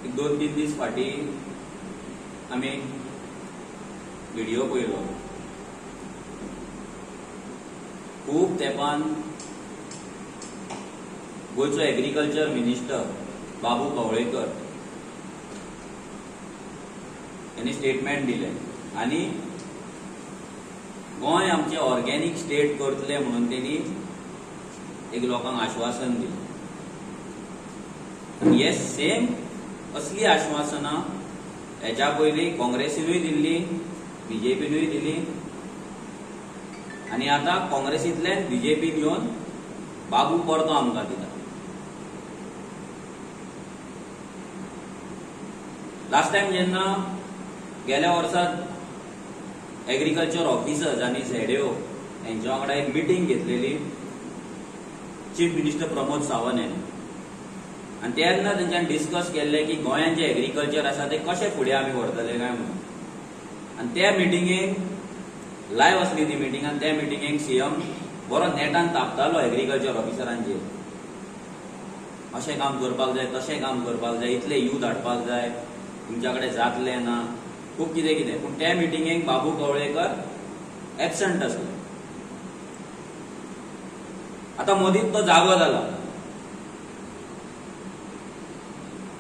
एक 2-3 दीस फाटी आमी व्हिडिओ पळयलो. खूब तेंपान गोंयचो एग्रीकल्चर मिनिस्टर बाबू कवळेकर यांनी स्टेटमेंट दिलें आनी गोंय आमचें ऑर्गेनीक स्टेट करतले म्हणून तेणी एक लोकांक आश्वासन दिलें. आनी हे सेम असली आश्वासनां हेच्या पयलीं काँग्रेसीनूय दिल्ली, बीजेपीनूय दिली आनी आतां काँग्रेसींतल्यान बीजेपीन येवन बाबू परतो आमकां दिता. लास्ट टायम जेन्ना गेल्या वर्सा एग्रीकल्चर ऑफिसर्स आनी झेडओ हेंच्या वांगडा एक मिटींग घेतलेली चीफ मिनिस्टर प्रमोद सावंत यांनी, आनी तेन्ना तेंच्यान डिस्कस केल्लें की गोंयांत जें एग्रीकल्चर आसा तें कशें फुडें आमी व्हरतले काय म्हणून. आनी त्या मिटिंगेक लायव्ह आसली ती मिटींग आनी त्या मिटिंगेक सीएम बरो नेटान तापतालो एग्रीकल्चर ऑफिसरांचेर, अशें काम करपाक जाय, तशें काम करपाक जाय, इतले यूथ हाडपाक जाय, तुमच्या कडेन जातलें ना, खूब कितें कितें. पूण त्या मिटिंगेक बाबू कवळेकर एबसंट आसलो. आतां मदींच तो जागो जाला.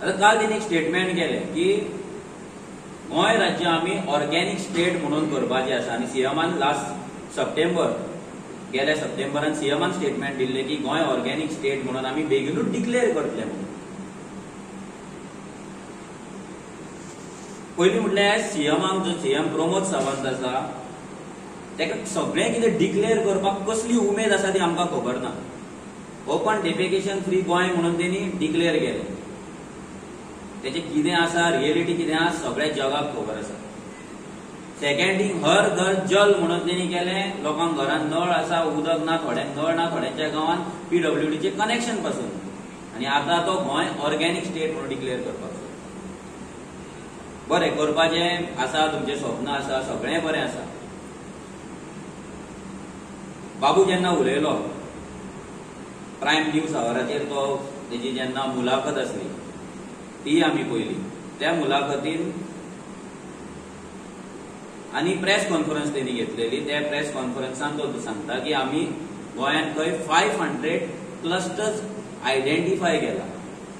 आतां काल तेणी एक स्टेटमेंट केलें की गोंय राज्य आमी ऑर्गेनीक स्टेट म्हणून करपाचें आसा आनी सीएमान लास्ट सप्टेंबर, गेल्या सप्टेंबरान सीएमान स्टेटमेंट दिल्लें की गोंय ऑर्गेनीक स्टेट म्हणून आमी बेगिनूच डिक्लेअर करतले म्हणून. पयलीं म्हटल्यार सीएमाक जो सीएम प्रमोद सावंत आसा ताका सगळें कितें डिक्लेअर करपाक कसली उमेद आसा ती आमकां खबर ना. ओपन डेफिकेशन फ्री गोंय म्हणून तेणी डिक्लेअर केलें. तेचें कितें आसा, रियलिटी कितें आसा सगळ्या जगाक खबर आसा. सेकंड थिंग, हर घर जल म्हणून तेणी केलें. लोकांक घरान नळ आसा, उदक ना, थोड्यांक नळ ना, थोड्यांच्या गांवांत पीडब्ल्यूडीचें कनेक्शन पासून. आनी आतां तो गोंय ऑर्गेनीक स्टेट म्हणून डिक्लेअर करपाक सोदता. बरें करपाचें आसा, तुमचें स्वप्न आसा, सगळें बरें आसा. बाबू जेन्ना उलयलो प्रायम न्यूज आवराचेर, तो तेजी जेन्ना मुलाखत आसली ती आमी पळयली. त्या मुलाखतीन आनी प्रेस कॉन्फरन्स तेणी घेतलेली. त्या प्रेस कॉन्फरन्सान तो सांगता की आमी गोंयांत खंय 500 क्लस्टर्स आयडेंटिफाय केला,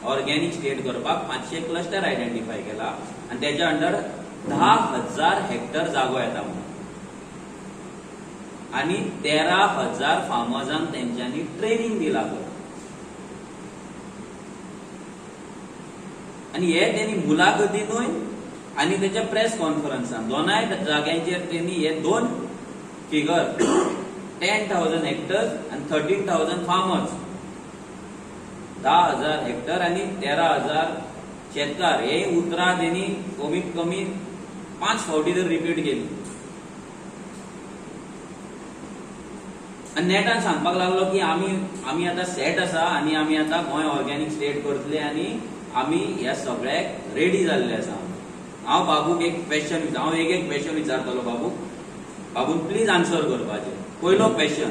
ऑर्गेनीक स्टेट करपाक 500 क्लस्टर आयडेंटिफाय केला आनी तेच्या अंडर 10,000 हेक्टर जागो येता म्हणून आनी 13,000 फार्मर्सांक तेंच्यांनी ट्रेनिंग दिला. आनी हे तेणी मुलाखतीनूय आनी तेच्या प्रेस कॉन्फरन्सान दोनाय जाग्यांचेर तेणी हे दोन फिगर 10,000 हेक्टर्स आनी 13,000 फार्मर्स, 10,000 हेक्टर आनी 13,000 शेतकार, हे उतरां तेणी कमीत कमी 5 फावटी तर रिपीट केली. आनी नेटान सांगपाक लागलो की आमी आतां सेट आसा आनी आमी आतां गोंय ऑर्गेनीक स्टेट करतले आनी आमी ह्या सगळ्याक रेडी जाल्ले आसा. हांव बाबूक एक क्वेश्चन, हांव एक क्वेश्चन विचारतलो बाबूक, बाबून प्लीज आन्सर करपाचें. पयलो क्वेश्चन,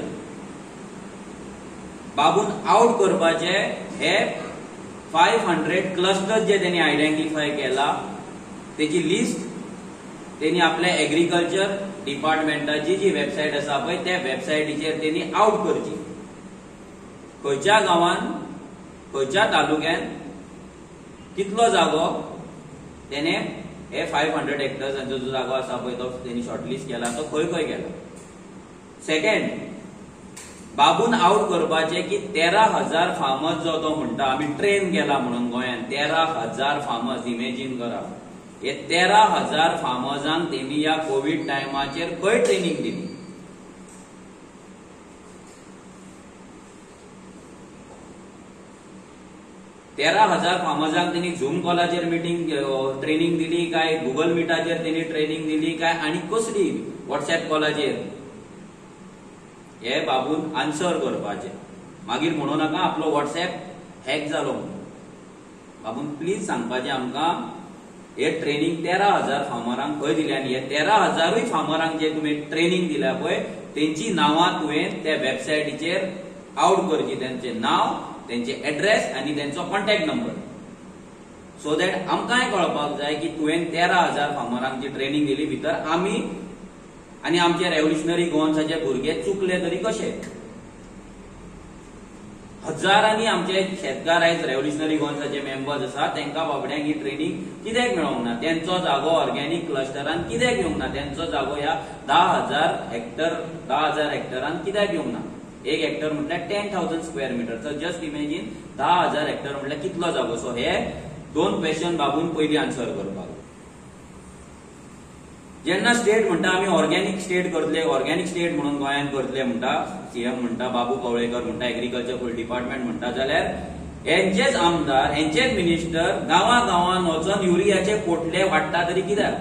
बाबून आवट करपाचे हे 500 क्लस्टर्स जे तेणी आयडेंटिफाय केला तेची लिस्ट तेणी आपल्या एग्रीकल्चर डिपार्टमेंटाची जी वेबसायट आसा पळय त्या वेबसायटीचेर तेणी आवट करची. खंयच्या गांवान, खंयच्या तालुक्यान कितलो जागो तेणे हे 500 हेक्टर्सांचो जो जागो आसा पळय तो तेणी शॉर्टलिस्ट केला, तो खंय खंय केला. सेकंड, बाबून आवट करपाचें की 13,000 फार्मर्स जो तो म्हणटा आमी ट्रेन केला म्हणून गोंयांत 13,000 फार्मर्स, इमेजीन करा, हे 13,000 फार्मर्सांक तेणी ह्या कोवीड टायमाचेर खंय ट्रेनिंग दिली. तेरा हजार फार्मर्सांक तेणी झूम कॉलाचेर मिटींग ट्रेनिंग दिली काय, गुगल मिटाचेर तेणी ट्रेनिंग दिली काय, आनी कसली वॉट्सएप कॉलाचेर, हे बाबून आन्सर करपाचें. मागीर म्हणू नाका आपलो वॉट्सएप हॅक जालो म्हणून. बाबून प्लीज सांगपाचें आमकां हे ट्रेनिंग 13,000 फार्मरांक खंय दिलें आनी हे 13,000 फार्मरांक जे तुमी ट्रेनिंग दिल्या पळय तेंची नांवां तुवें त्या वेबसायटीचेर आवट करची, तेंचें नांव, तेंचे एड्रेस आनी तेंचो कॉन्टॅक्ट नंबर. सो that आमकांय कळपाक जाय की तुवें 13,000 फार्मरांक जी ट्रेनिंग दिली भितर आमी आनी आमचे रेव्होल्युशनरी गोवन्साचे भुरगे चुकले तरी कशे. हजारांनी आमचे शेतकार आयज रेव्होल्युशनरी गोवन्साचे मेंबर्स आसा, तांकां बाबड्यांक ही ट्रेनिंग कित्याक मेळोंक ना, तेंचो जागो ऑर्गेनिक क्लस्टरान कित्याक येवंक ना, तेंचो जागो ह्या 10,000 10,000 हेक्टरान कित्याक येवंक ना. एक हेक्टर म्हटल्यार 10,000 square metre. So just imagine 10,000 hectare म्हटल्यार कितलो जागो. सो हे दोन क्वेश्चन बाबून पयलीं आन्सर करपाक. जेन्ना स्टेट म्हणटा आमी ऑर्गेनिक स्टेट करतले, ऑर्गेनिक स्टेट म्हणून गोंयांत करतले म्हणटा, सीएम म्हणटा, बाबू कवळेकर म्हणटा, एग्रीकल्चर फुल डिपार्टमेंट म्हणटा, जाल्यार हेंचेच आमदार हेंचेच मिनिस्टर गांवा गांवान वचून युरियाचे पोटले वाडटा तरी कित्याक?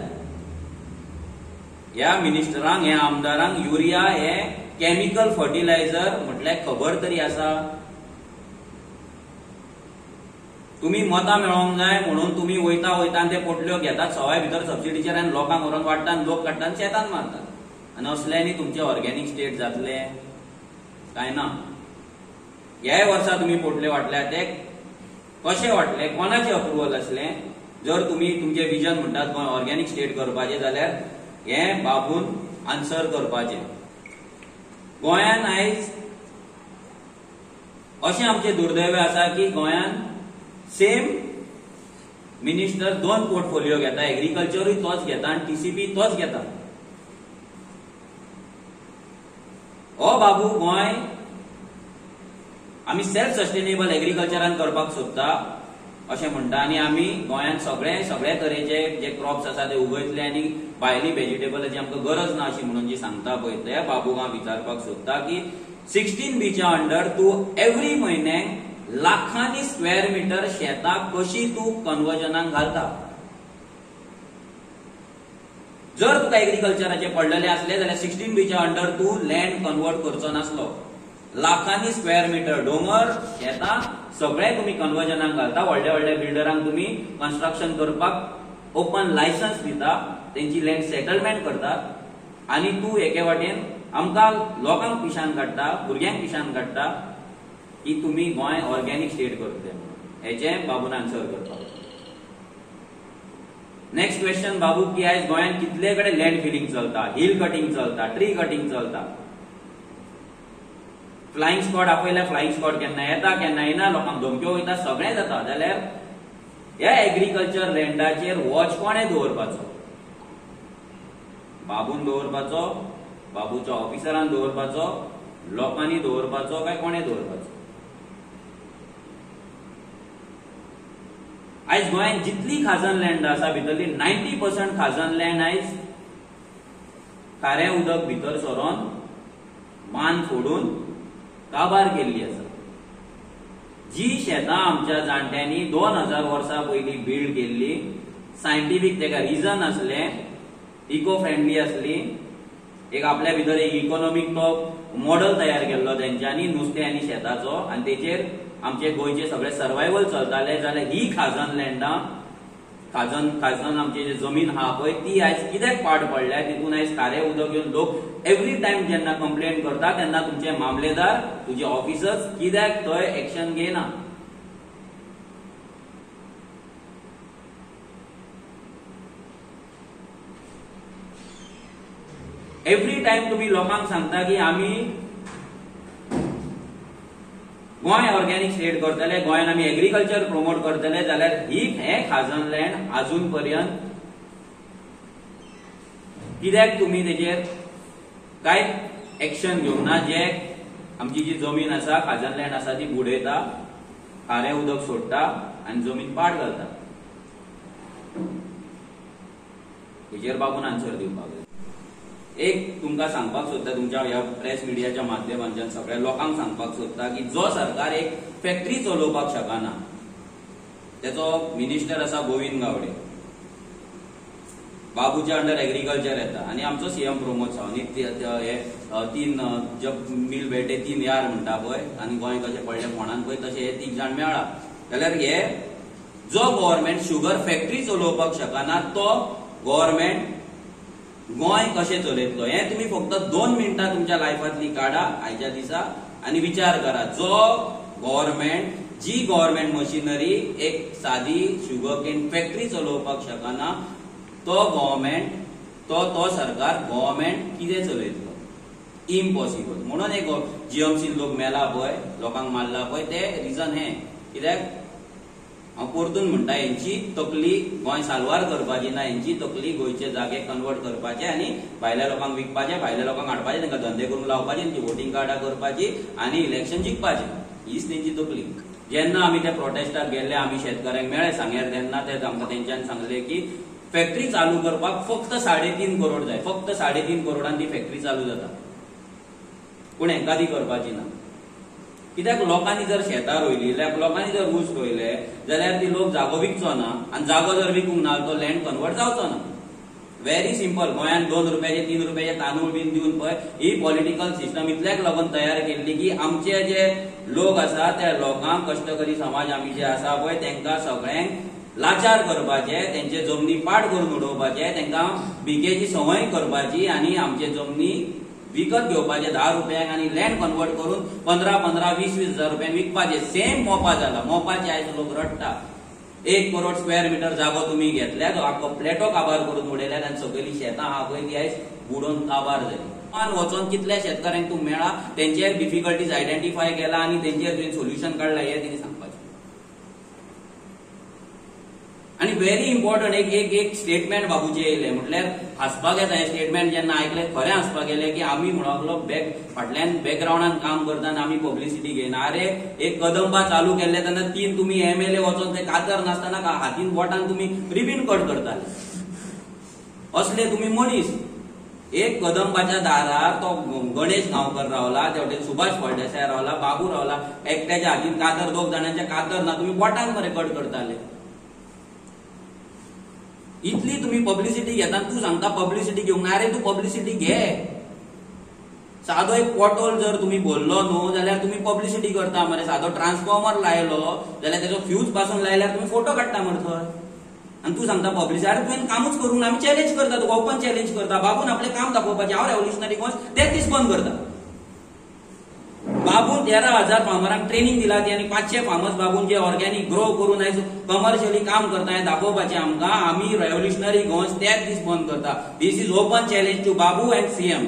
ह्या मिनिस्टरांक ह्या आमदारांक युरिया हे केमिकल फर्टिलायझर म्हटल्यार खबर तरी आसा? तुम्ही मतां मेळोवंक जाय म्हणून तुम्ही वयता वयता ते पोटल्यो घेतात सवाय भितर सबसिडीचेर आनी लोकांक व्हरोन वाडटात, लोक काडटात, शेतान मारतात आनी असल्यांनी तुमचे ऑर्गेनिक स्टेट जातले काय ना? ह्याय वर्सा तुमी पोटले वाटल्या ते कशे वाटले, कोणाचे अप्रुवल आसलें? जर तुमी तुमचे विजन म्हणटात गोंय ऑर्गेनिक स्टेट करपाचें जाल्यार हें बाबून आन्सर करपाचें. गोंयान आयज अशें आमचें दुर्दैव आसा की गोंयान सेम मिनिस्टर दोन पोर्टफोलियो घेता, एग्रीकल्चरूय तोच घेता आनी टीसीपी तोच घेता. हो बाबू गोंय आमी सेल्फ सस्टेनेबल एग्रीकल्चरान करपाक सोदता अशें म्हणटा आनी आमी गोंयांत सगळे सगळे तरेचे जे क्रॉप्स आसा ते उगयतले आनी भायली व्हेजिटेबलाची आमकां गरज ना अशी म्हणून जी सांगता पळय, त्या बाबूक हांव विचारपाक सोदता की 16 बीच्या अंडर तूं एवरी म्हयन्याक लाखांनी स्क्वेअर मिटर शेतां कशी तूं कन्वर्जनाक घालता? जर तुका एग्रीकल्चराचे पडलेले आसले जाल्यार 16 बीच्या अंडर तूं लँड कन्वर्ट करचो नासलो. लाखांनी स्क्वेअर मिटर दोंगर शेतां सगळे तुमी कन्वर्जनाक घालता, व्हडल्या व्हडल्या बिल्डरांक तुमी कन्स्ट्रक्शन करपाक ओपन लायसन्स दिता, तेंची लँड सेटलमेंट करतात आनी तूं एके वाटेन आमकां लोकांक पिशान काडटा, भुरग्यांक पिशान काडटा की तुमी गोंय ऑर्गेनिक स्टेट करतले. हेचें बाबून आन्सर करपाक. नेक्स्ट क्वेश्चन बाबू की आयज गोंयांत कितले कडेन लँड फिलिंग चलता, हिल कटिंग चलता, ट्री कटिंग चलता, फ्लायिंग स्क्वॉड आपयल्यार फ्लायिंग स्क्वॉड केन्ना येता केन्ना येना, लोकांक धमक्यो वयता, सगळें जाता. जाल्यार ह्या एग्रीकल्चर लँडाचेर वॉच कोणें दवरपाचो? बाबून दवरपाचो, बाबूच्या ऑफिसरान दवरपाचो, लोकांनी दवरपाचो काय कोणें दवरपाचो? आयज गोंयांत जितली खाजन लँड आसा भितरली 90% खाजन लँड आयज खारें उदक भितर सरोन मान फोडून काबार केल्ली आसा. जी शेतां आमच्या जाणट्यांनी 2000 वर्सां पयलीं बिल्ड केल्ली, सायंटिफीक तेका रिजन आसलें, इको फ्रेंडली आसली, एक आपल्या भितर एक इकॉनॉमीक तो मॉडल तयार केल्लो तेंच्यांनी नुस्तें आनी शेताचो आनी तेचेर आमचे गोंयचे सगळे सर्वायवल चलताले. जाल्यार ही खाजन लँडां, खाजन खाजन आमची जी जमीन आहा पळय ती आयज कित्याक पाड पडल्या? तितून आयज खारें उदक येवन लोक एवरी टायम जेन्ना कंप्लेन करता तेन्ना तुमचे मामलेदार, तुजे ऑफिसर्स कित्याक थंय एक्शन घेयना? एवरी टायम तुमी लोकांक सांगता की आमी गोंय ऑर्गेनिक स्टेट करतले, गोंयान आमी एग्रीकल्चर प्रमोट करतले, जाल्यार ही हें खाजन लँड आजून पर्यंत कित्याक तुमी तेजेर कांय एक्शन घेवंक ना? जे आमची जी जमीन आसा, खाजन लँड आसा ती बुडयता, खारें उदक सोडटा आनी जमीन पाड घालता. हेजेर बाबून आन्सर दिवपाक जाय. एक तुमकां सांगपाक सोदता, तुमच्या ह्या प्रेस मिडियाच्या माध्यमांतल्यान सगळ्या लोकांक सांगपाक सोदता की जो सरकार एक फॅक्टरी चलोवपाक शकना तेचो मिनिस्टर आसा गोविंद गावडे, बाबूच्या अंडर एग्रीकल्चर येता आनी आमचो सीएम प्रमोद सावंत. हे तीन जब मिल बेटे तीन यार म्हणटा पळय आनी गोंय कशें पडलें फोंडान पळय तशें हे तीग जाण मेळ्ळा. जाल्यार हे जो गव्हर्मेंट शुगर फॅक्टरी चलोवपाक शकना तो गव्हर्मेंट गोंय कशें चलयतलो? हें तुमी फक्त 2 मिनटां तुमच्या लायफांतली काडा आयच्या दिसा आनी विचार करा. जो गव्हर्मेंट जी गव्हर्मेंट मशिनरी एक सादी शुगर केन फॅक्टरी चलोवपाक शकना तो गव्हर्मेंट तो सरकार गव्हर्मेंट कितें चलयतलो? इम्पॉसिबल. म्हणून एक जीएमसी लोक मेला पळय, लोकांक मारला पळय, ते रिजन हें. कित्याक हांव परतून म्हणटा, हेंची तकली गोंय साल्वार करपाची ना, हेंची तकली गोंयचे जागे कन्वर्ट करपाचे आनी भायल्या लोकांक विकपाचे, भायल्या लोकांक हाडपाचे, तांकां धंदे करूंक लावपाचे, तेंची वोटींग कार्डां करपाची आनी इलेक्शन जिखपाचें. हीच तेंची तकली. जेन्ना आमी त्या प्रोटेस्टाक गेल्ले, आमी शेतकाऱ्यांक मेळ्ळे सांग्यार, तेन्ना ते आमकां तेंच्यान सांगले की फॅक्टरी चालू करपाक फक्त 3.5 करोड जाय, फक्त 3.5 करोडान ती फॅक्टरी चालू जाता. पूण हेंकां ती करपाची ना. कित्याक लोकांनी जर शेतां रोयली, लोकांनी जर ऊस रोयले जाल्यार ती लोक जागो विकचो ना, आनी जागो जर विकूंक ना तो लँड कन्वर्ट जावचो ना. Very simple. गोंयांत 2 रुपयाचे 3 रुपयाचे तांदूळ बीन दिवन पळय ही पॉलिटिकल सिस्टम इतल्याक लागून तयार केल्ली की आमचे जे लोक आसा त्या लोकांक, कश्टकरी समाज आमी जे आसा पळय तांकां सगळ्यांक लाचार करपाचे, तेंचे जमनी पाट करून उडोवपाचे, तांकां भिकेची संवय करपाची आनी आमचे जमनी विकत घेवपाचे 10 रुपयांक आनी लँड कन्वर्ट करून 15-15, 20-20 हजार रुपयांक विकपाचे. सेम मोपा जाला. मोपाचे आयज लोक रडटा. 1 करोड स्क्वेअर मिटर जागो तुमी घेतल्या, तो आख्खो प्लेटो काबार करून उडयल्यात आनी सगळी शेतां आहा पळय ती आयज बुडोवन काबार जाली. वचोन कितल्या शेतकाऱ्यांक तूं मेळा, तेंचेर डिफिकल्टीज आयडेंटिफाय केला आनी तेंचेर तुवें सोल्युशन काडला हें तेणी सांगपाचें. आनी व्हेरी इम्पॉर्टंट एक एक एक स्टेटमेंट बाबूचें येयलें, म्हटल्यार हांसपाक येता. हें स्टेटमेंट जेन्ना आयकलें खरें हांसपाक येयलें की आमी म्हणूंक बॅक फाटल्यान बॅकग्रावंडान काम करता आनी आमी पब्लिसिटी घेयना. अरे एक कदंबा चालू केल्ले तेन्ना 3 तुमी एमएलए वचोन ते कातर नासतना हातीन बोटान तुमी रिबीन कट करताले. असले तुमी मनीस. एक कदंबाच्या दारार तो गणेश गांवकर रावला, ते वटेन सुभाष फळदेसाय रावला, बाबू रावला, एकट्याच्या हातीन कातर, 2 जाणांच्या कातर ना, तुमी बोटान मरे कट करताले. इतली तुम्ही पब्लिसिटी घेता, तूं सांगता पब्लिसिटी घेवंक ना. अरे तूं पब्लिसिटी घे. सादो एक पोटोल जर तुमी भरलो न्हू जाल्यार तुमी पब्लिसिटी करता मरे. सादो ट्रान्सफॉर्मर लायलो जाल्यार तेजो फ्यूज पासून लायल्यार तुमी फोटो काडटा मरे थंय. आनी तूं सांगता पब्लिसिटी. अरे तुवें कामूच करूंक ना. आमी चॅलेंज करता, तुका ओपन चॅलेंज करता. बाबून आपलें काम दाखोवपाचें. हांव रेव्होल्युशनरी गोंय तेच दीस बंद करता. बाबून 13,000 फार्मरांक ट्रेनिंग दिला ती आनी 500 फार्मर्स बाबून जे ऑर्गॅनिक ग्रो करून आयज कमर्शियली काम करता हें दाखोवपाचें आमकां. आमी रेव्होल्युशनरी गोंय तेच दीस बंद करता. This is open challenge to Babu and CM.